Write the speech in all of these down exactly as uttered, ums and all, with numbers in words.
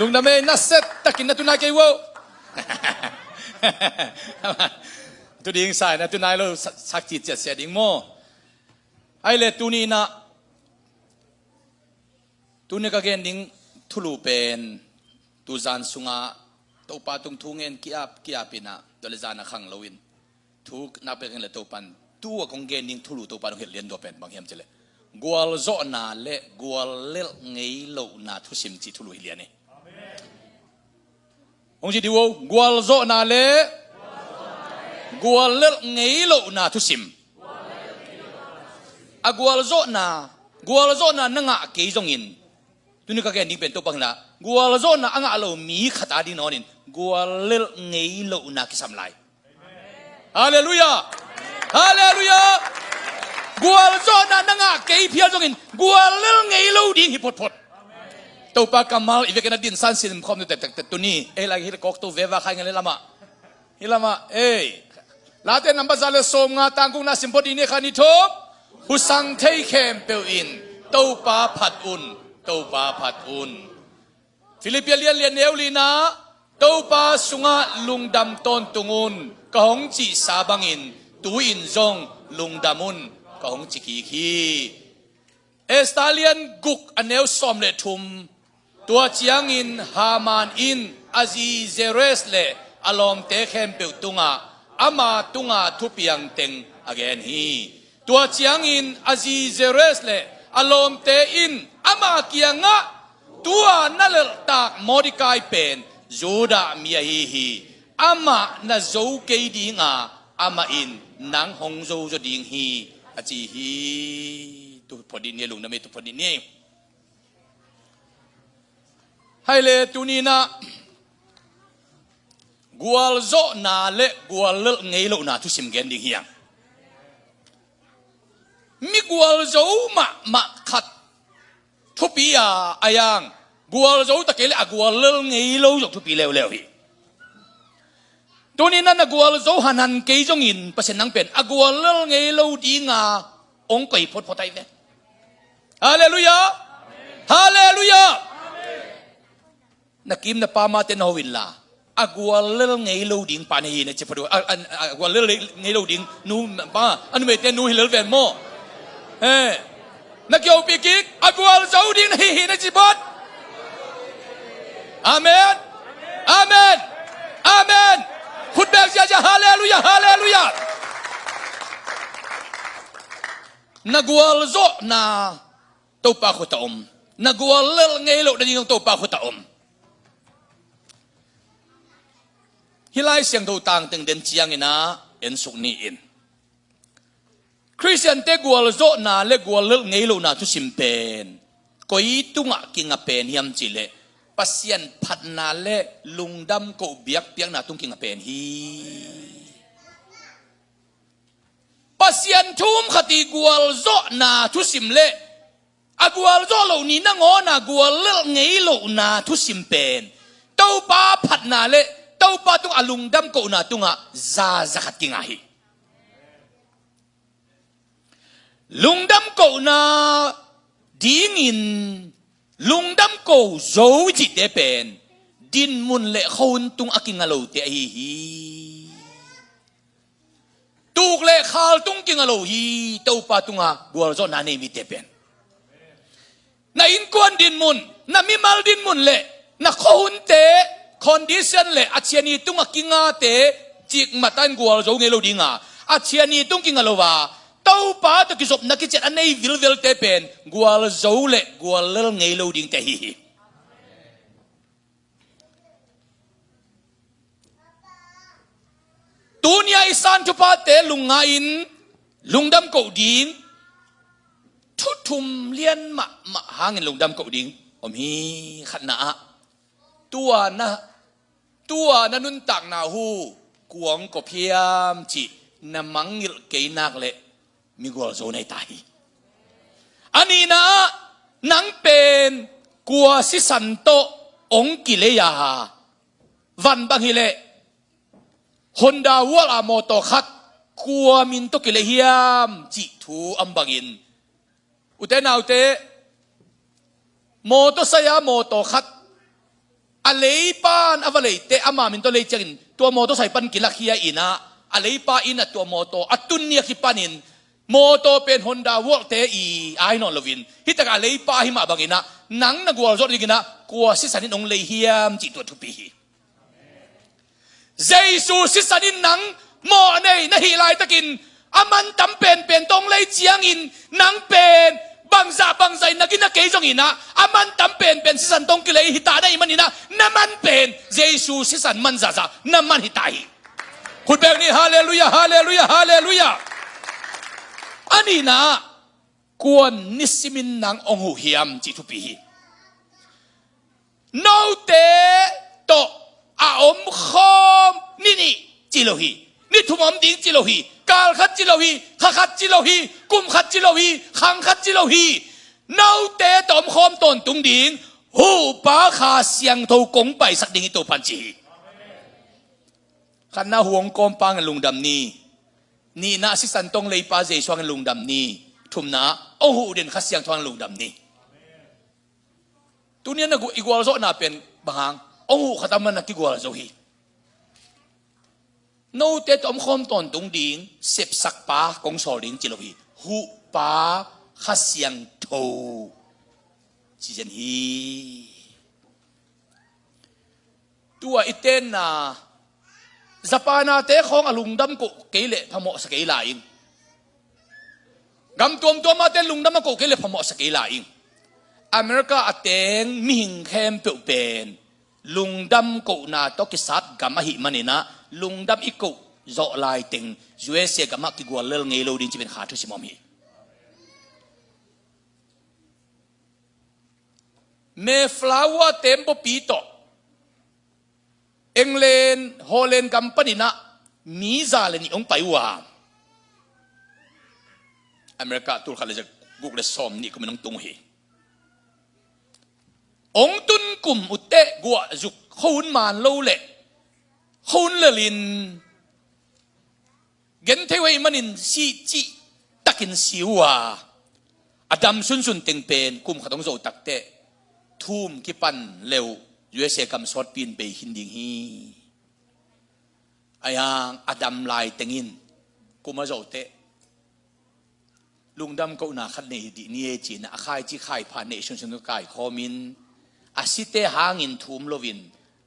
Lungdam ei, nasia takin na tunai kei uh. Tu ding sa-in na tunai lo, sa-, sak citciat sia ding maw? Ai le tuni-in ah, tuni ka gen ding thulu pen, tu zan sungah Topa tung thu ngen ki-ap ki-ap in ah, tua le zan a khang lo in thu nak pek in le Topan, tu a kong gen ding thulu Topa nong hilh lian tua pen bang hiam cih leh, gualzawhna le guallelh ngei lohna thusim cih thulu hi lian hi. Hong ci dih uh, gualzawhna le guallelh ngei lohna thusim. A gualzawhna, gualzawhna na ngah kei zongin, tuni ka gen ding pen Topa in ah, gualzawhna a ngah lo mi khat a ding nawn in guallelh ngei lohna kisam lai. Halleluiah. Halleluiah. Gualzawhna na ngah kei phial zongin guallelh ngei lo ding hi photphot. Topa kammal i vekin a dinsan sin khawm tektek tuni ei lai hi le kawk to veva khai ngen le lamah. Hi lamah ei. Late nambat za le sawmnga, tang gukna sim phot dih ni, khat, nih, thum. Husang thei khempeuh in Topa phat un, Topa phat un. Filippi lian li, a neu lina, Topa sungah lungdam tawntung un, ka hong cihsa bangin tu-in zong lungdam un, ka hong ci kik hi. Esther lian guk, a neu sawm le thum. Tua ciangin Haman in a zi Zeres le a lawmte khempeuh tungah ama tunga thupiang teng a gen hi. Tua ciangin a zi Zeres le a lawmte in ama kiangah, tua na lelhtak Mordekai pen Judah mi ahi hi. Amah na zo kei dinga, amah in nang hong zozaw ding hi, a ci hi. Tu phot dih ni, lungdam ei, tu phot dih ni. Hai le tuni-in ah, gualzawhna le guallelh ngei lohna thusim gen ding hi hang. Mi gualzo mahmah khat thupi a, a yang gualzo ta kei le a guallelh ngei lo zong thupi leuleu hi. Tuni-in ah na gualzo hanhan kei zongin Pasian nang pen a guallelh ngei lo dinga hong koi photphot ahi ve. Halleluiah. Halleluiah. Na kim na pam a te na ho inla, a guallelh ngei lo ding pa na hi na ci phot uh. A, a, a guallelh ngei lo ding nu pa, a numeite nu hi lel ven maw? Eh. Na kihopih kik, a gualzo ding na hi hi na ci phot. Amen. Amen. Amen. Khut beng ziazia, halleluiah, halleluiah. Na gualzawhna Topa khut ah om. Na guallelh ngei lohna ding Topa khut ah om. Hih Lai Siangtho tangteng den ciangin ah en suk ni in. Khristiante gualzawhna le guallelh ngei lohna thusim pen koi tungah kinga pen hiam cih leh, Pasian phatna le lungdam koh biakpiakna tung kinga pen hi. Pasian thu um khat i gualzawhna thusim le a gualzawh loh ni nangawn a guallelh ngei lohna thusim pen Topa phatna le Topa tungah a lungdam kohna tungah za, za khat kinga hi. Lungdam kohna dingin lungdam ko zo i cihte pen dinmun le khuahun tung a kinga lote ahi hi. Tuk le khal tung kinga lo hi, Topa tunga gualzawhna nei mite pen. Na innkuan dinmun, na mimal dinmun le na khuahunte, condition le a ciani tunga kingate, cikmah tan gualzo ngei lo dinga, a ciani tung kinga lo a, Topa tawh kizopna kician a nei vilvelte pen gualzo le guallel ngei lo dingte ahi hi. Tuni-a i san thuphate lungngai-in lungdam koh ding, thu thum lian mahmah hangin lungdam koh ding om hi. Khatna ah, tua na, tua na nuntakna uh kua hong kop hiam cih na mangngilh kei nak leh migualzo na hi ta hi. A nihna ah, nang pen kua sisan tawh hong kilei a, van bang hileh Honda World a mawtaw khat kua min tawh kilei hiam cih thu a om bangin, ute naute, mawtaw sai-a mawtaw khat A leipa in a va leite, ama min tawh lei ciangin tua mawtaw sai pan kilak hi a, inn ah a leipa inn ah tua mawtaw a tun ni a kipanin mawtaw pen Honda World te i ai nawn loin, hi takah a leipa ahi mah bangin ah nang na gualzawh dingin ah kua sisan in hong lei hiam cih tua thupi hi. Jesu sisan in nang mawhnei na hih laitakin a mantam penpen tawh hong lei ciangin nang pen bangzah bangzah in na gina kei zongin ah a mantam penpen sisan tawh hong kilei hi ta na hih manin ah na man pen Jesu sisan man zahzah na man hi ta hi. Khut beng ni, halleluiah, halleluiah, halleluiah. A nihna ah kuan nisimin nang hong huh hiam cih thupi hi. Note tawh a omkhawm ni nih ci lo hi. Ni thum om ding ci lo hi. Kal khat ci lo hi. Kha khat ci lo hi. Kum khat ci lo hi. Khang khat ci lo hi. Note tawh omkhawm tawntung ding huhpa Kha Siangtho kong paisak ding hi Topan ci hi. Khatna, huh hong kawmpa hangin lungdam ni. Nihna, sisan tawh hong leipa Jesu hangin lungdam ni. Thumna, hong huh den Kha Siangtho hangin lungdam ni. Tuni a na gu-, i gualzawhna pen bang hang? Hong huh khat a man a kigual zo hi. Note tawh omkhawm tawntung ding sepsakpa kong sawl ding ci lo hi. Huhpa Kha Siangtho ci zen hi. Tua i tenna, Japan a te khawng a lungdam koh kei leh phamawh sa kei lai ing. Gam tuamtuam a te lungdam a koh kei leh phamawh sa kei lai ing. America a teng mihing khempeuh pen lungdam kohna tawh kisat gam ahih manin ah lungdam i koh zawh laiteng U S A gam ah kigual lel ngei lo ding ci pen kha thusim om hi. Mayflower tembaw pi tawh England, Holland gam panin ah mi za le nih hong pai uh a, America tul khat le za guk le sawm nih kumin hong tung uh hi. Hong tun kum uh teh guah zuk khuahun man lo le khuahun lelin genthei uh ahih manin si cih takin si uh a, a dam sunsun teng pen kum khat hong zo tak teh thum kipan le uh U S A gam sawtpi in bei khin ding hi. Ahi hang a dam laiteng in kum a zo teh lungdam kohna khat nei hi dih ni e ci-in a khaici khaipha neih sunsun uh kaikhawmin a site hangin thum loin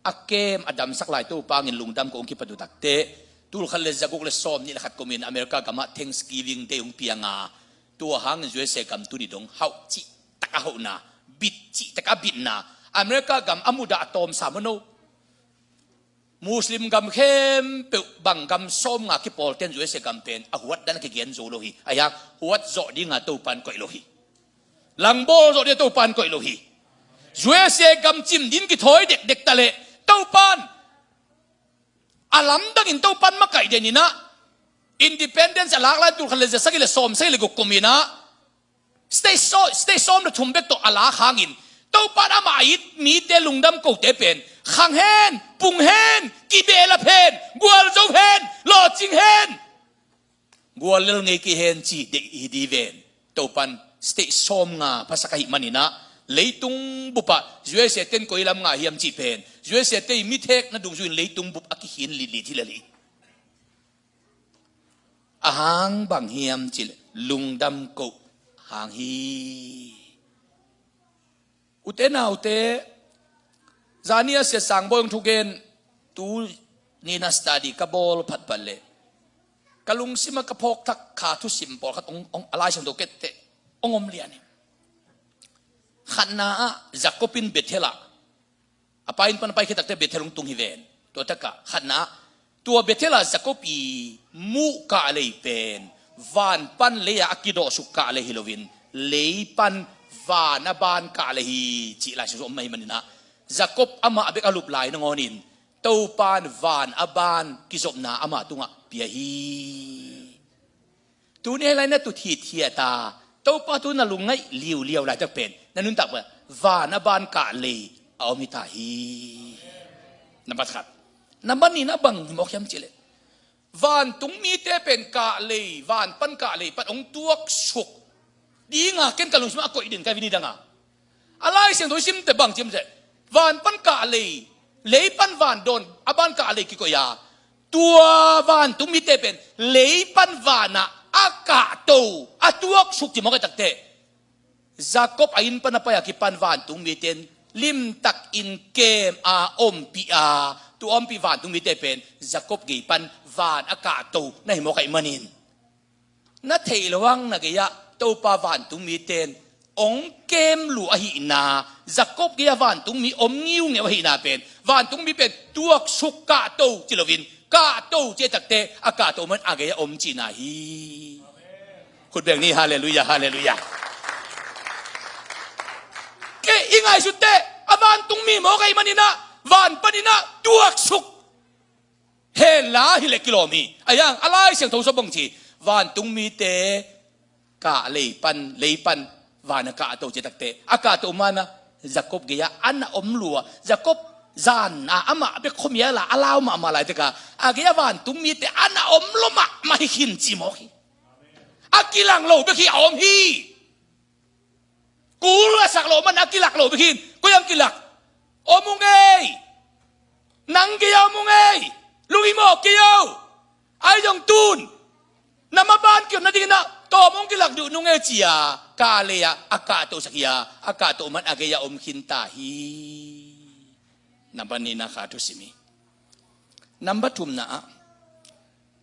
a kem a damsak lai Topa hangin lungdam koh hong kipat uh tak teh tul khat le za guk le sawm nih le khat kumin America gam ah Thanksgiving Day hong piang a, tua hangin U S A gam tuni dong hauh cih tak a hauhna, bit cih tak a bitna, America gam a mudah a tawmsa maw no? Muslim gam khempeuh bang gam sawmnga kipawlten U S A gam pen a huat dan a kigen zo lo hi. Ahi hang huat zawh dinga Topan koih lo hi. Langbawl zawh dinga Topan koih lo hi. U S A gam cim din kithawi dekdek ta leh Topan a lamdangin Topan makaih den in ah independence a lak lai tul khat le za sagih le sawm sagih le guk kum in ah state saw-, state sawm le thum bek tawh a lak hangin Topan amah a it mite lungdam kote pen khang hen, pung hen, kibehlap hen, gualzo hen, lawhcing hen, guallel ngei kei hen ci deih hi di ven. Topan state sawmnga phasak ahih manin ah leitung bupah U S A ten koi lam ngah hiam cih pen U S A te i mithek na dungzui in leitung bup a kikhin litlit hi lel hi. A hang bang hiam cih leh lungdam koh hang hi. Ute naute, zani a Sia Sang Bawi hong thugen tu nina study ka bawl phatphat leh ka lungsim a ka phawkthak kha thusim pawlkhat hong, hong, a Lai Siangtho ket teh hong om lian hi. Khatna ah Jacob in Bethel ah a pa inn pan a pai khit takte Bethel hong tung hi ven. Tua takah khatna ah tua Bethel ah Jacob i muh kahlei pen van pan lei ah a kidawhsuk kahlei hi loin lei pan van a ban kahlei hi cih Lai Siangtho om ahih manin ah Jacob amah a bek a lup lai nangawnin Topan van a ban kizopna amah tungah pia hi. Tuni hih lai na tut hithiat a, Topa thu na lungngaih liuliau laitak pen na nuntak pen van a ban kahlei a om hi ta hi. Nambat khat. Nambat nihna bang hi mawk hiam cih leh vantung mite pen kahlei, van pan kahlei pan hong tuaksuk dinga ken ka lungsim ah a koih den ka hi ve ni dang a. A Lai Siangtho i simte bang ci hiam cih leh Van pan kah lei, lei pan van dawn, a ban kah lei kikoih a, tua vantungmite pen lei pan vanah a kahto, a tuaksuk ci mawk ahih takteh, Jacob a inn pan a pai a kipan vantungmite in limtakin kem a ompih a, tua ompih vantungmite pen Jacob gei pan van a kahto na hi mawk ahih manin, na theih loh hang na gei-ah Topa vantungmite in hong kem lua ahihna, Jacob gei-ah vantungmi om ngiungeu ahihna pen, vantungmi pen tuaksuk, kahto ci loin, kahto ci ahih takteh a kahto man a gei-ah om cihna hi. Khut beng ni, halleluiah, halleluiah. Kei i ngaihsut teh a vantungmi mawk ahih manin ah, van panin ah tuaksuk. Hell ah hi leh kilawm hi. Ahi hang a Lai Siangtho sung bang ci, vantungmite kah lei pan, lei pan van a kahto ci ahih takteh, a kahto man ah Jacob gei-ah a na om lua. Jacob zan a amah bek khuamial a, a lau mahmah laitak a, a gei-ah vantungmite a na om lua mahmah hi khin ci mawk hi. A kilang lo bek hi, a om hi. Kul a sak loh man a kilak lo bek hi. Koi-ah kilak? Om ung ei. Nang gei-ah om ung ei. Lunghimawh kei o. Ahi zong tun na maban kihon nadingin ah tawm hong kilak duh nung ei, ci-a kah lei-ah a kahtohsak hi a, a kahtoh man a gei-ah om khinta hi. Nambat nihna kha thusim hi. Nambat thumna ah,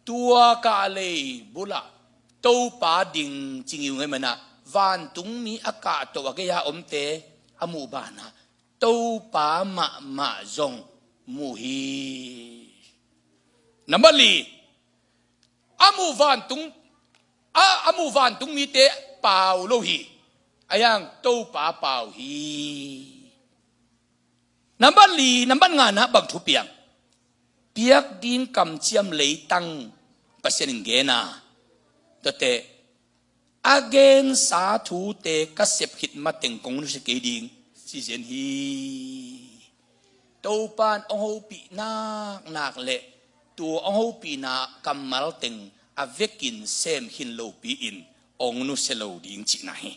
tua kah lei bulah Topa ding ci ngiungeu man ah, vantungmi a kahtoh a gei-a omte a muh banah Topa mahmah zong mu hi. Nambat li, a muh vantung, a, a muh vantungmite pau lo hi. Ahi hang Topa pau hi. Nambat li, nambat ngana bang thu piang? Piak ding kamciam leitang Pasian in gen a, tuate, a gensa thute ka sep khit mateng kong nusia kei ding, ci zen hi. Topa in hong hopih naknak le tua hong hopihna kammal teng a vekin sem khin lopi-in hong nusia lo ding cihna hi.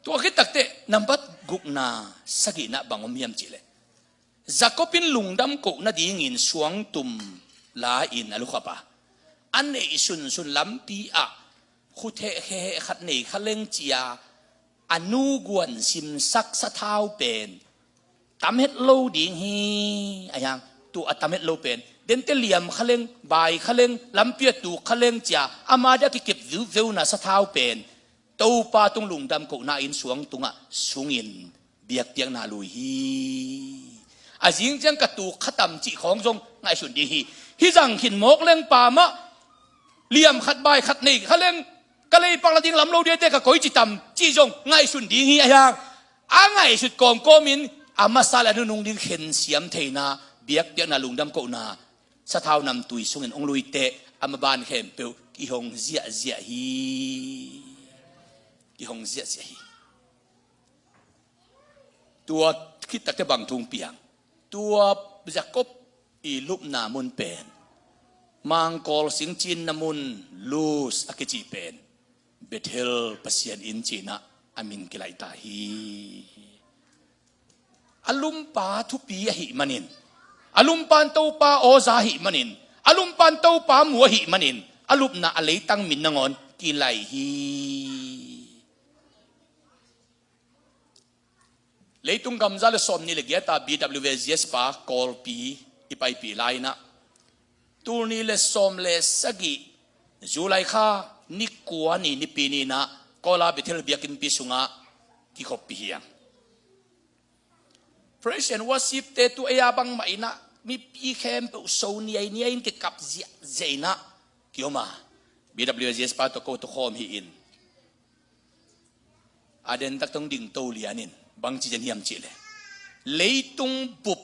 Tua khit takteh nambat gukna, sagihna bang om hiam cihleh, Jacob in lungdam koh nadingin suangtum la-in a lukhap a, a neih sunsun lampi ah khutheh kheheh khat nei kha leng, ci-a a nu guan simsak sathau pen tam het lo ding hi. Ahi hang tua a tam het lo pen, dente liam kha leng, bai kha leng, lampi ah tuk kha leng, ci-a ama dia kikep viuveuna sathau pen Topa tung lungdam kohna inn suang tungah sungin biakpiakna lui hi. A zing ciang ka tuk kha tam cih khawng zong ngaihsun ding hi. Hih zang khin mawk leng pa mah liam khat bai khat nei kha leng, ka leipak nading lam lo diate ka koi ci tam cih zong ngaihsun ding hi. Ahi hang a ngaihsut kawmkawmin a masa le a nunung ding khensiam theihna, biakpiakna, lungdam kohna, sathau namtui sungin hong lui teh a maban khempeuh kihong ziahziah hi. Kihong ziahziah hi. Tua khit takteh bang thu hong piang? Tua Jacob i lupna mun pen, mangkawl singcinna mun, Luz a kici pen, Bethel Pasian inn ci-in ah a min kilaihta hi. A lumpa thupi ahih manin, a lumpa in Topa awza ahih manin, a lumpa in Topa mu ahih manin, a lupna a leitang min nangawn kilaih hi. Leitung gamza le sawmnih le giat a B W A G S pa Kawlpi i paipih lai-in ah, tul nih le sawm le sagih July kha ni kua ni, Nipi ni-in ah Kawla Bethel biakinnpi sungah kikhoppih hi hang. Praise and worship te tu ei a bangmah in ah mipi khempeuh so niainiai in kikap ziahziah in ah kiom a, B W A G S pa tawh ko tawh khawm hi-in, a dentak tawh hong dingto lianin bang ci zen hiam cihleh, leitung bup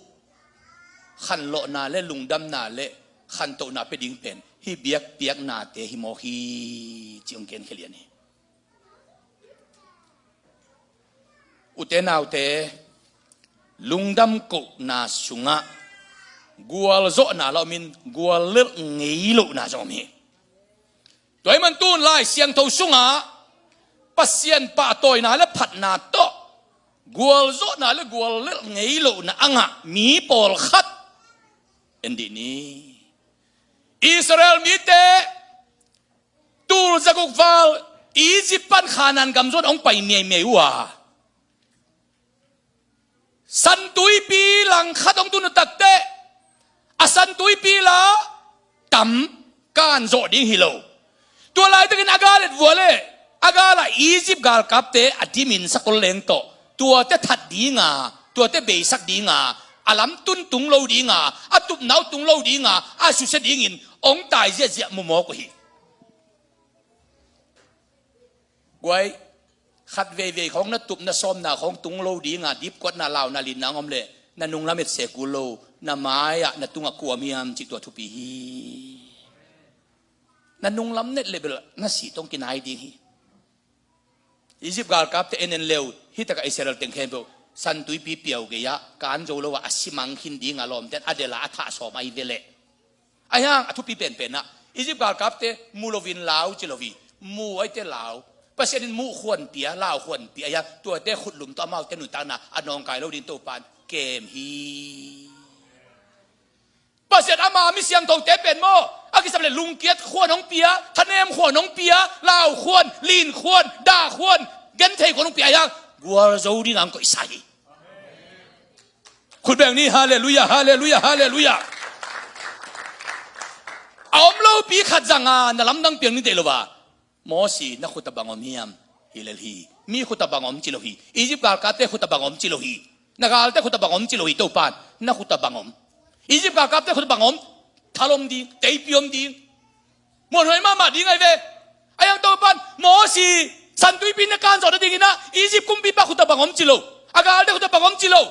khanlawhna le lungdamna le khantohna pia ding pen hih biakpiaknate hi mawk hi, ci hong genkhia lian hi. Ute naute, lungdam kohna sungah gualzawhna la omin, guallelh ngei lohna zong om hi. Tua ahih man tun Lai Siangtho sungah Pasian pahtawina le phatna tawh gualzawhna le guallelh ngei lohna a ngah mi pawlkhat en dih ni. Israel mite tul zaguk val Egypt pan Khanaan gam zuan hong pai miaimiai uh a, San Tuipi langkhat hong tun uh takteh, a San Tuipi la tam kan zawh ding hi lo. Tua laitakin a gal et vua le a galah Egypt galkapte a dimin sakol leng tawh, tuate that dinga, tuate beisak dinga, a lamtun tung lo dinga, a tupna uh tung lo dinga a susia dingin hong tai ziahziah mumawk uh hi. Guai, khat veivei khawng na tup na sawmna khawng tung lo dinga, dipkuatna launa linna hong om leh, na nunglam et se kul lo, na mai-ah na tungah kua om hiam cih tua thupi hi. Na nunglam et leh bel na sih tawh kinai ding hi. Egypt galkapte en en le uh, hih takah Israel teng khempeuh San Tuipi piau gei-ah kan zo lo a, a si mang khin dinga lawmte'n a delh a, a thah sawm ahi ve leh. Ahi hang a thupi penpen ah Egypt galkapte mu loin lau ci lo hi. Mu ahih teh lau. Pasian in muh khuan pia, lau khuan pia, ahi hang tuate khutlum tawh amaute nuntakna a nawngkai lo ding Topa'n kem hi. Pasian ama mi siangthote pen maw, a kisam leh lungkiat khuan hong pia, thanem khuan hong pia, lau khuan, lin khuan, dah khuan, genthei khuan hong pia, ahi hang gualzo dingin hong koihsa hi. Khut beng ni, halleluiah, halleluiah, halleluiah. A om lopi khat zanga na lamdang piang ni deih lo a, Mosi, na khut ah bang om hiam? Hi lel hi. Mi khut ah bang om ci lo hi. Egypt galkapte khut ah bang om ci lo hi. Na galte khut ah bang om ci lo hi. Topa'n, na khut ah bang om? Egypt galkapte khut ah bang om? Thal om ding, teipi om ding. Muanhuai mahmah ding ahi ve. Ahi hang Topa'n, Mosi, San Tuipi na kan zawh nadingin ah Egypt kumpipa khut ah bang om ci lo. A galte khut ah bang om ci lo.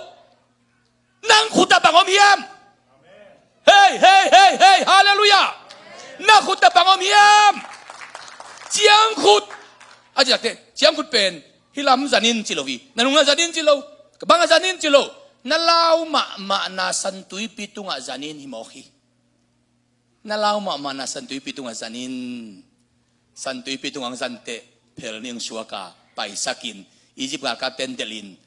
Nang khut ah bang om hiam? Hei, hei, hei, hei, halleluiah. Na khut ah bang om hiam? Ciangkhut. A ci tak teh, ciangkhut pen hih lam zan in ci lo hi. Na nung ah zan in ci lo. Ka bang ah zan in ci lo. Na lau mahmahna San Tuipi tungah zan in hi mawk hi. Na lau mahmahna San Tuipi tungah zan in. San Tuipi tungah hong zan teh phel ning suak a, paisak in, Egypt galkapte'n delh in.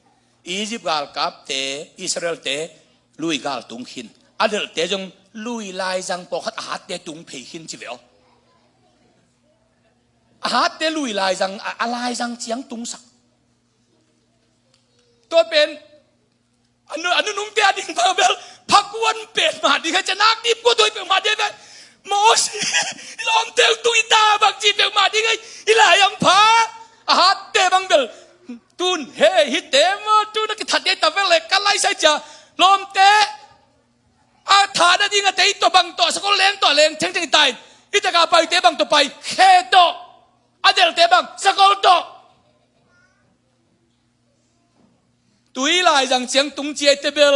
Egypt galkapte Israelte lui gal tung khin. A delhte zong lui laizang pawlkhat a hatte tung phei khin ci ve aw. A hatte lui laizang, a, a laizang ciang tungsak. Tua pen a nu, a nunungte a ding bang bel phakuan pen mah ding hi, ciangnak dipkua tuai peuhmah ding hi. Mosi, i lawmte uh tung hi ta bang ci peuhmah ding hi. Hih lai hong pha. A hatte bang bel tun he, hihte maw, tun a kithat ding hi ta vek leh ka laisai cia. Lawmte a thah nading a tei tawh bang tawh, sakol leng tawh leng thengtheng hi ta in. Hih takah paite bang tawh pai, khe tawh. A delhte bang sakol tawh. Tui laizang ciang tung ci ahih teh bel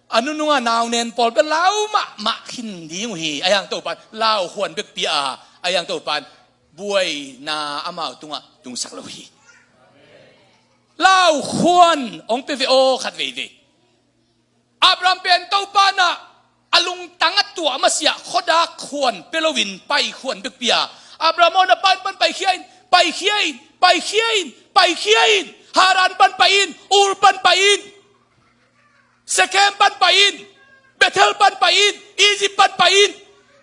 a nunung a nau nen pawl bel lau mahmah khin ding uh hi. Ahi hang Topa'n lau khuan bek pia a, ahi hang Topa'n buaina amau tungah tungsak lo hi. Lau khuan hong pia ve aw khat veivei. Abraham pen Topa'n ah a lungtang a tuah masiah khuadak khuan pia loin pai khuan bek pia. Abraham aw, na pa inn pan paikhia in, paikhia in, paikhia in, paikhia in. Haran pan pai in, Ur pan pai in, Sekhem pan pai in, Bethel pan pai in, Egypt pan pai in.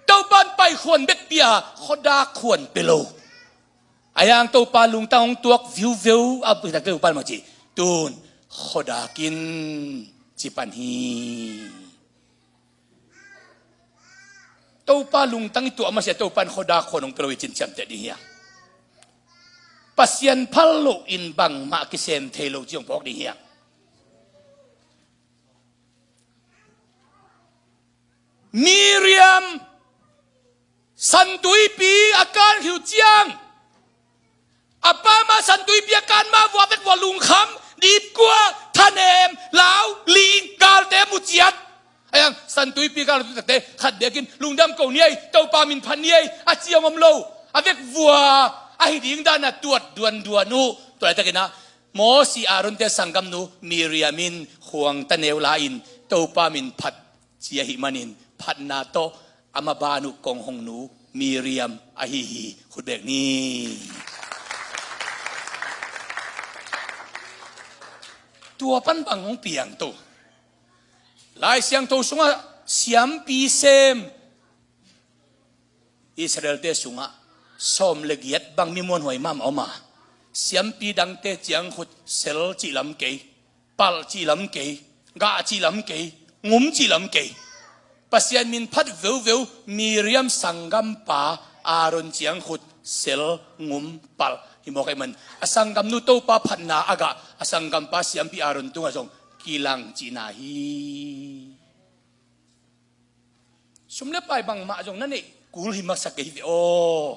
Topa'n pai khuan bek pia, khuadak khuan pia lo. Ahi hang Topa lungtang hong tuak viuveu a, Topa'n bang ci, tun khuadak in ci pan hi. Topa lungtang i tuah masiah Topa'n khuadak khuan hong pia lo hi cih ciamteh ding hi a. Pasian phal loin bangmah kisem thei lo cih hong phawk ding hi a. Miriam San Tuipi a kan khit uh ciang, a pa mah San Tuipi a kan mah vua vek vua lungkham, dipkua, thanem, lau, ling, galte mu ciat. Ahi hang San Tuipi kan khit uh takte khat bekin lungdam ko ni ei, Topa min phat ni ei a ci hong om lo. A vek vua ahi ding dan a tuat duanduan uh. Tua laitakin ah Mosi Aaronte sanggamnu Miriam in khuangta neu la-in Topa min phat ci ahih manin phatna tawh a maban uh kong hong nu Miriam ahi hi. Khut beng ni. Tua pan bang hong piang to? Lai Siangtho sungah siampi sem Israelte sungah sawm le giat bang mi muanhuai mahmah om a, siampi dangte ciangkhut sel cih lam kei, palh cih lam kei, gah cih lam kei, ngum cih lam kei. Pasian min phat veuveu Miriam sanggampa Aaron ciangkhut sel, ngum, palh hi mawk ahih man a sanggamnu Topa phatna a gah a sanggampa siampi Aaron tungah zong kilang cihna hi. Sum le pai bangmah zong na neih kul hi masa kei hi ve aw.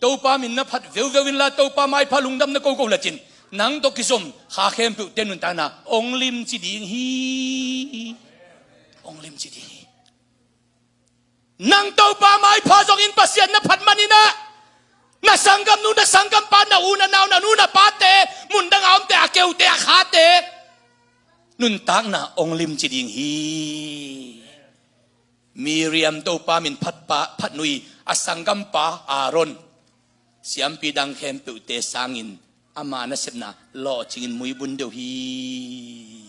Topa min na phat veuveu inla Topa maipha lungdam na koko lecin nang tawh kizom kha khempeuhte nuntakna hong limci ding hi. Hong limci ding hi. Nang Topa maipha zongin Pasian na phat maninah na sanggamnu na sanggampa, na u na nau, na nu na pate, mundang a omte, a keute a khate nuntakna hong limci ding hi. Miriam Topa min phatpa, phatnu i a sanggampa Aaron siampi dang khempeuhte sangin ama nasepna lawhcingin muibun deuh hi.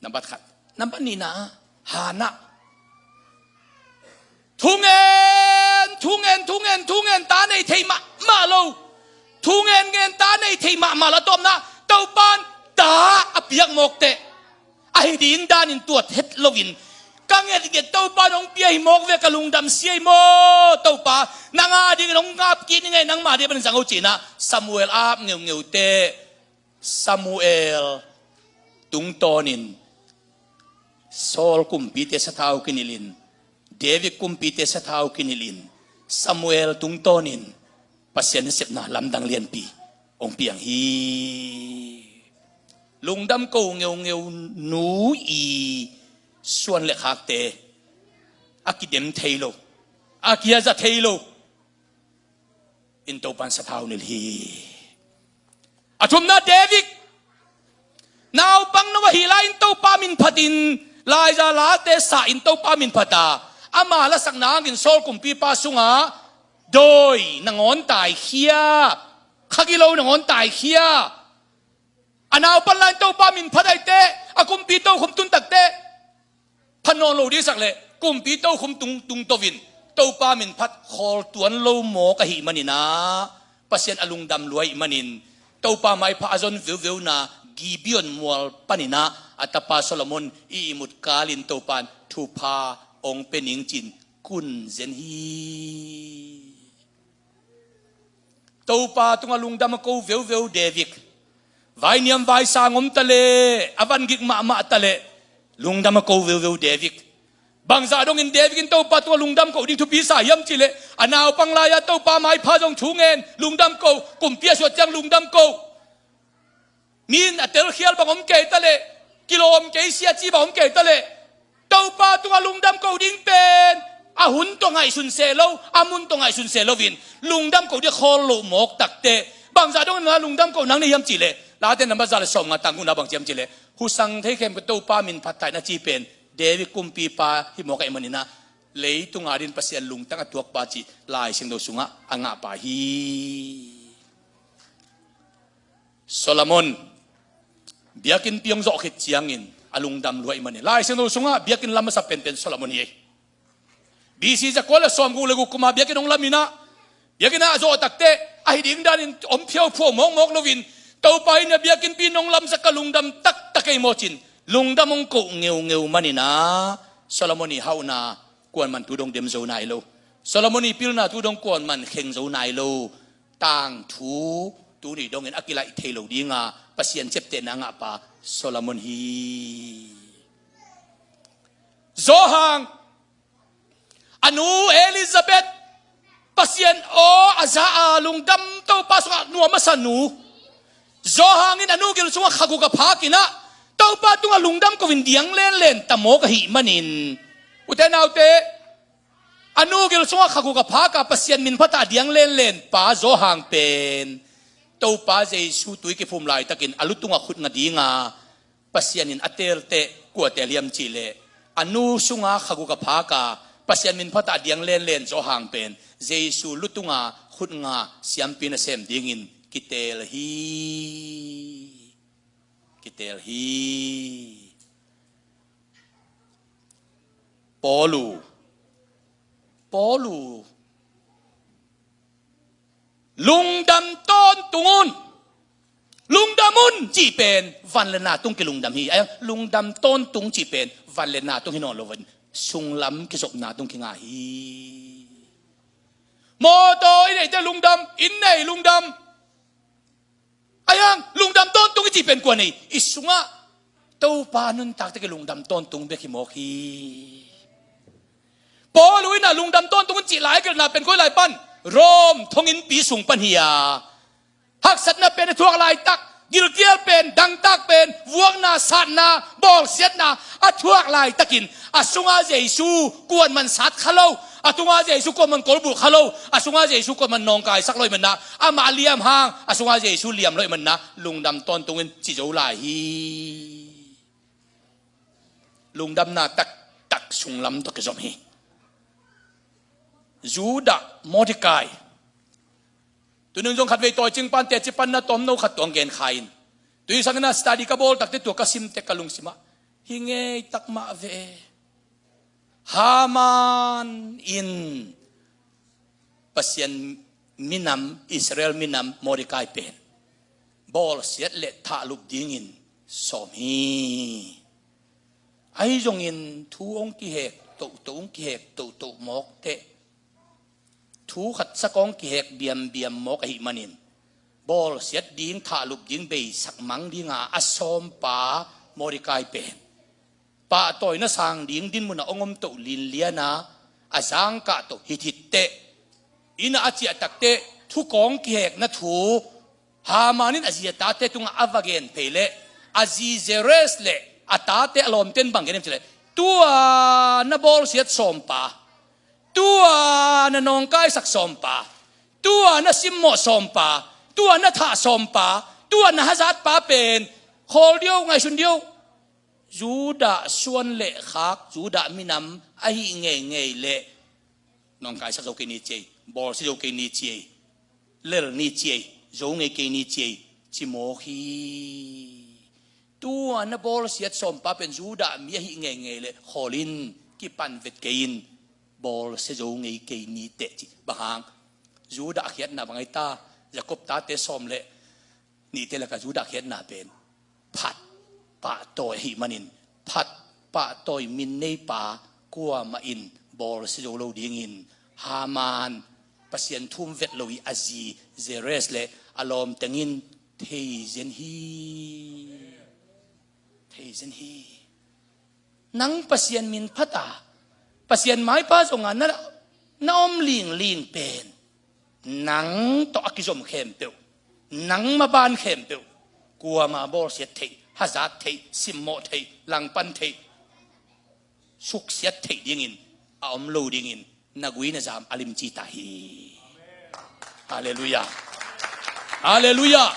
Nambat khat. Nambat nihna, Hannah. Thungen, thungen, thungen, thungen ta nei thei mahmah lo. Thungen ngen ta nei thei mahmah lo. Tawpna Topan ta a piak mawk teh ahi ding danin tuat het loin ka ngetnget Topa nong pia hi mawk ve, ka lungdam sia hi maw Topa, nang a dingin hong ngap kik ning ei, nangma ding panin zang o cinah Samuel ap ngeungeu teh Samuel tungtawnin Saul kumpite sathau kinilhin, David kumpite sathau kinilhin, Samuel tungtawnin Pasian nasepna lamdang lianpi hong piang hi. Lungdam ko ngeungeu nu i suan le khakte a kidem thei lo, a kiaza thei lo in Topan sathau nilh hi. A thumna David naupang no ahi lai-in Topa min phatin laiza late sa in Topa min phata ama lasakna hangin Saul kumpipa sungah dawi nangawn taikhia, khagilo nangawn taikhia. A naupan lai-in Topa min phat ahi teh a kumpi tokhom tun tak teh pha nawn lo dihsak leh kumpi tokhom tung, tungto in Topa min phat khawl tuan lo mawk ahih maninah Pasian a lungdam lua ahih manin Topa maipha a zon veuveuna Gibeon mual paninah a tapa Solomon i ihmut kalin Topan thupha hong pia ning cin kun zen hi. Topa tungah lungdam a ko veuveu David. Vainiam vaisang om ta leh a vangik mahmah ta leh lungdam a ko veuveu David. Bangzah dongin David in Topa tungah lungdam ko ding thupi sa hiam cihleh a naupang lai-a Topa maipha zong thungen, lungdam ko, kumpi a suat ciang lungdam ko. Mi in a telkhial bang om kei ta leh, kilawm kei sia ci bang om kei ta leh, Topa tungah lungdam ko ding pen a hun tawh ngaihsun seh lo, a mun tawh ngaihsun seh loin lungdam ko ding khawl loh mawk tak teh bangzah dongin lungdam ko nang nei hiam cihleh Late nambat za le sawmnga tang gukna bang ci hiam cihleh husang thei khempeuh Topa min phat ta in a ci pen David kumpipa hi mawk ahih maninah leitung a dingin Pasian lungtang a tuakpa cih Lai Siangtho sungah a ngahpa hi. Solomon biakinnpi hong zawh khit ciangin a lungdam lua ahih manin Lai Siangtho sungah biakinn lam a sa penpen Solomon hi. B C zakua le sawmguk le guk kuma biakinn hong lam inah biakinn ah a zawh tak teh ahi ding danin om phiauphuau mawkmawk loin Topa in a biakinnpi nong lamsak ka lungdam taktak ei maw cin lungdam hong koh ngeungeu maninah Solomon i hauhna kuaman tu dong dem zo nai lo. Solomon i pilna tu dong kuaman kheng zo nai lo. Tangthu tuni dongin a kilaih thei lo dinga Pasian ciaptehna ngahpa Solomon hi. Johan a nu Elizabeth Pasian aw a za a lungdam Topa sungah nuam a sa nu. Johan in a nu gil sungah khaguk a phak inah Topa tungah lungdam ko in diang lenlen ta mawk ahih manin ute naute a nu gil sungah khaguk a phak a Pasian min phat a diang lenlen pa Johan pen Topa Jesu tui kiphum laitakin a lu tungah khut nga dinga Pasian in a teelteh kua teel hiam cihleh a nu sunga khaguk a phak a Pasian min phat a diang lenlen Johan pen Jesu lu tunga khut nga siampi nasem dingin kiteel hi. kitel hi. Paul uh, Paul uh, lungdam tawntung un. Lungdam un cih pen van le na tung kilungdam hi. Ai, lungdam tawntung cih pen van le na tung hi nawn lo in, sunglam kizopna tung kinga hi. Mawtaw i neite lungdam, inn nei lungdam. Ai hang, lungdam tawntung i cih pen kua nei? I sungah Topa nuntakte kilungdam tawntung bek hi mawk hi. Paul uh in ah lungdam tawntung un cih lai a gelhna pen koi lai pan? Rom thonginnpi sung pan hi a, haksatna pen a thuak laitak, gilkial pen, dangtak pen, vuakna, satna, bawlsiatna a thuak laitakin a sunga Jesu kuaman sat kha lo, a tunga Jesu kuaman kolbulh kha lo, a sunga Jesu kuaman nawngkaisak lo ahih manin ah, amah liam hang a sunga Jesu liam lo ahih manin ah, lungdam tawntung in ci zo lai hi. Lungdamna taktak sunglam tawh kizom hi. Judah, Mordecai. Tunung zong khatvei tawi cing pan teci panna tawmno khat tuang gen kha in, tui sangin a study ka bawl takte tua ka simte ka lungsimah hi ngei tak mah ve. Haman in Pasian minam, Israel minam Mordecai pen bawlsiat le thahlup dingin sawm hi. Ahi zongin thu hong kihek tohtoh, hong kihek tohtoh mawk teh, thu khatsak hong kihek biambiam mawk ahih manin, bawlsiat ding, thahlup ding, beisak mang dinga a sawmpa Mordecai pen pahtawina sang ding dinmun a hong om toh linliana a zangkah toh hithit teh, inn ah a ciah takteh thukawng kihekna thu Haman in a zi a tate tungah a va gen phei leh, a zi Zeres le a tate a lawmten bang gen hiam cih leh, tua na bawlsiat sawmpa, tua na nawngkaisak sawmpa, tua na simmawh sawmpa, tua na thah sawmpa, tua na hazatpa pen khawl dih o, ngaihsun dih o. Judah suan le khak, Judah minam ahih ngeingei leh nawngkaisak zo kei ni ci ei, bawlsia zo kei ni ci ei, lel ni ci ei, zo ngei kei ni ci ei, ci mawk hi. Tua na bawlsiat sawmpa pen Judah mi ahih ngeingei leh khawl in, kipan vet kei in, bawlsia zo ngei kei ni teh ci. Bang hang? Judah khiatna bang ahi ta? Jakob tate sawm le nihte lakah Judah khiatna pen phat pahtawi ahih manin, phat pahtawi min neipa kuamah in bawlsia zo lo dingin Haman, Pasian thu um vet lo i a zi Zeres le a lawmteng in theizen hi. Theizen hi. Nang Pasian min phat a, Pasian maipha zonga na, na om lingling pen, nang tawh a kizom khempeuh, nang maban khempeuh, kuama bawlsiat theih, hazat theih, simmawh theih, langpan theih, suksiat theih dingin a om lo dingin na gui na zam a limci ta hi. Halleluiah. Halleluiah.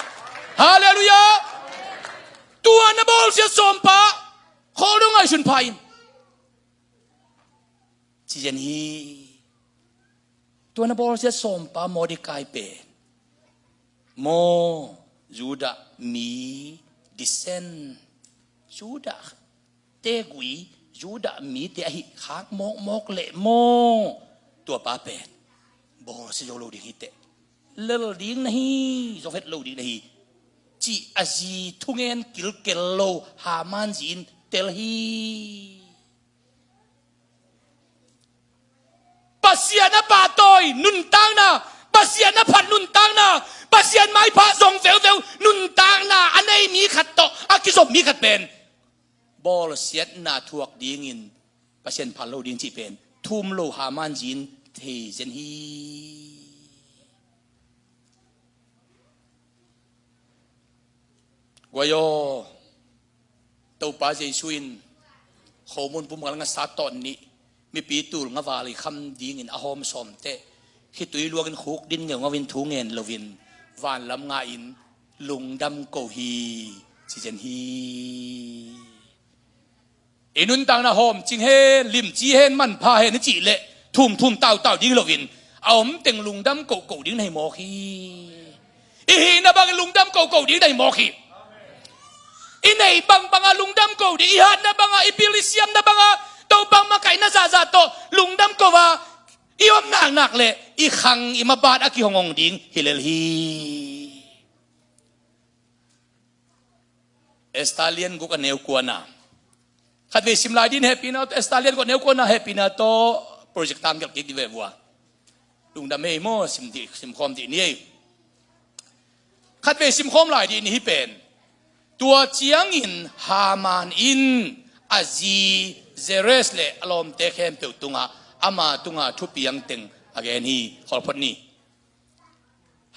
Halleluiah. Tua na bawlsiat sawmpa khawl dong ngaihsun pha in, ci zen hi. Tua na bawlsiat sawmpa Mordecai pen maw, Judah mi descent, Judah te gui, Judah mite ahi khak mawkmawk leh maw, tua pa pen bawlsia zo lo ding hi teh, lel ding na hi, zo het lo ding na hi, cih a zi thungen kilkel lo Haman zi in tel hi. Pasian a pahtawi nuntakna, Pasian a phat nuntakna, Pasian maipha zong veuveu nuntakna a nei mi khat tawh a kizom mi khat pen bawlsiatna thuak dingin Pasian phal lo ding cih pen thu um lo Haman zi in thei zen hi. Guai aw, Topa Jesu in khomun pum ngal nga sa tawn nih, mipi tul nga val i kham dingin a hawm sawm teh, khitui luangin khuk din ngeungau in thu ngen loin vanlam nga in lungdam ko hi, ci zen hi. I nuntakna hawm cing hen, limci hen, manpha hen i cih leh thumthum tautau ding loin a om teng lungdam kohkoh ding na hi mawk hi. I hihna bangin lungdam kohkoh ding na hi mawk hi. I neih bangbang a lungdam ko ding, i hatna bang a, i pil i siamna bang a, Topa makaihna zahzah tawh lungdam ko a, i om naknak le i khang i mabat a kihonghong ding hi lel hi. Esther lian guk a neu kuana. Khatvei sim lai ding hehpihna, Esther lian guk a neu kuana hehpihna tawh project tang gelh kik dih ve vua. Lungdam ei maw, sim dih, sim khawm dih ni ei. Khatvei sim khawm lai dih ni hi pen. Tua ciangin Haman in a zi Zeres le a lawmte khempeuh tungah ama tungah thupiang teng a gen hi. Khawl phot ni.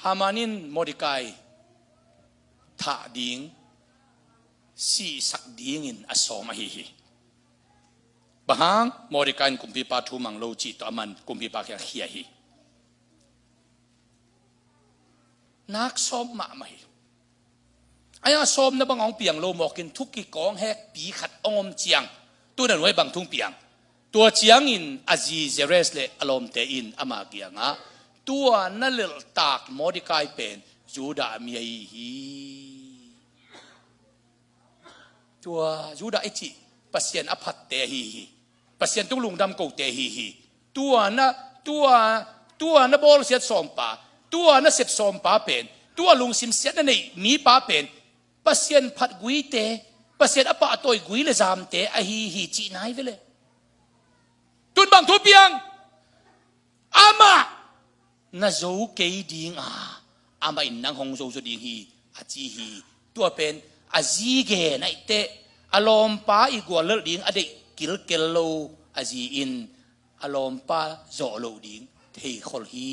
Haman in Mordecai thah ding, sihsak dingin a sawm ahi hi. Bang hang? Mordecai in kumpipa thu mang lo cih tawh aman kumpipa kiang khia hi. Nak sawm mahmah hi. Ahi a sawmna bang hong piang lo mawkin thu kikawng hekpi khat hong om ciang, tu na nuai bang thu hong piang. Tua ciangin a zi Zeres le a lawmte in ama kiangah, tua na lelhtak Mordecai pen Judah mi ahi hi. Tua Judah i cih Pasian a phatte ahi hi. Pasian tung lungdam kote ahi hi. Tua na, tua, tua na bawlsiat sawmpa, tua na sep sawmpa pen, tua lungsim siat na neih mipa pen, Pasian phat guite, Pasian a pahtawi gui le zamte ahi hi cihna hi ve le. Tun bang thu piang? Amah na zo kei ding a, amah in nang hong zo zo ding hi, a ci hi. Tua pen a zi gen ahih teh, a lawmpa i guallelh ding a deih kilkel lo a zi in a lawmpa zawh loh ding theikhol hi.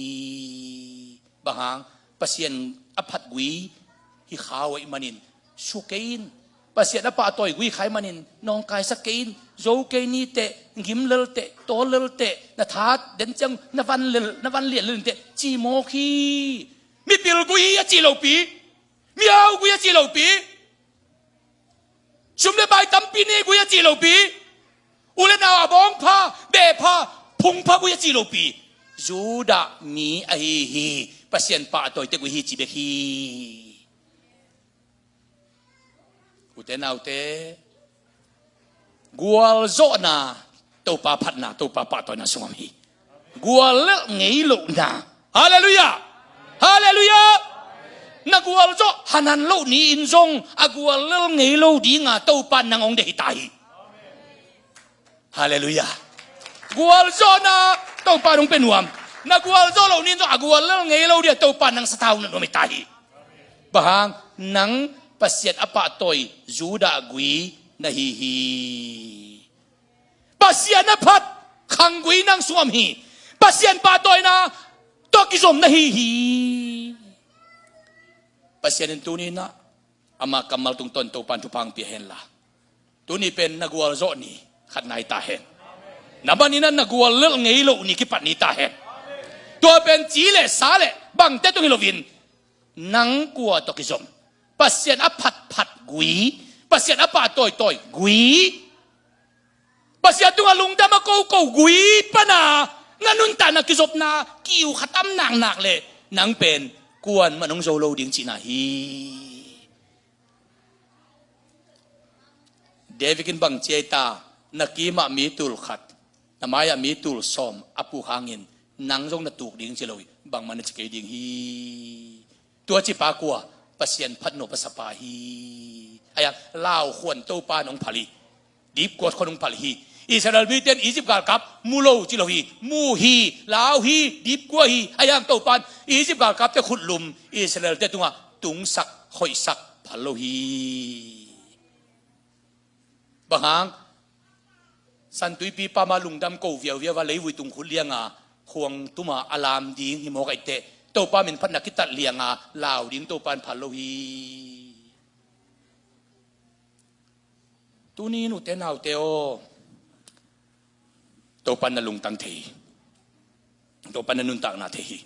Bang hang? Pasian a phat gui hi khau ahih manin, su kei in. Pasian a pahtawi gui khai manin, nawngkaisak kei in. Zo kei ni teh, gim lel teh, tawl lel teh, na that den ciang na van lel, na van lian lel teh, ci mawk hi. Mipil gui a ci lopi, miau gui a ci lopi, sum le pai tampi ne gui a ci lopi, u le nau a bawngpha, behpha, phungpha gui a ci lopi, Judah mi ahi hi. Pasian pahtawite gui hi ci bek hi. Ute naute, gualzawhna Topa phatna, Topa pahtawina sungah hi. Guallelh ngei lohna. Halleluiah! Halleluiah! Na gualzawh hanan loh ni-in zong a guallelh ngei lo dinga Topa nang hong deih hi ta hi. Halleluiah! Gualzawhna Topa nong pe nuam. Na gualzawh loh ni-in zong a guallelh ngei lo dinga Topa nang sathau na nuam hi ta hi. Bang hang? Nang Pasian a pahtawi Judah gui na hi hi. Pasian a phat khanggui nang sungah om hi. Pasian pahtawina tawh kizom na hi hi. Pasian in tuni-in ah ama kammal tungtawn Topan thupha hong pia henla, tuni pen na gualzawh ni khat nai ta hen. Na manin ah na guallelh ngei loh ni kipat ni ta hen. Tua pen ci le sa le bangte tung hi loin, nang kua tawh kizom? Pasian a phatphat gui, Pasian a pahtawitawi gui, Pasian tungah lungdam a koko gui pana na nuntakna kizopna kiu khat om naknak le, nang pen kuamah nong zo lo ding cihna hi. David in bang ci ai ta? Na kimah mi tul khat, na mai-ah mi tul sawm a puk hangin nang zong na tuk ding ci lo hi, bangmah na ci kei ding hi. Tua cipa kua? Pasian phatnop a sapa hi. Ahi hang lau khuan Topa nong phal hi. Dipkua khuan nong phal hi. Israel mite in Egypt galkap mu lo ci lo hi. Mu hi, lau hi, dipkua hi. Ahi hang Topa in Egypt galkapte khutlum Israelte tungah tungsak, khoihsak phal lo hi. Bang hang? Santuipi pama lungdam ko viauviau a leivui tung khut lianga khuang tuma a lam ding hi mawk ahih teh, Topa min phatna kitat lianga lau ding Topa in phal lo hi. Tuni nute naute aw, Topa na lungtang thei hi. Topa na nuntakna thei hi.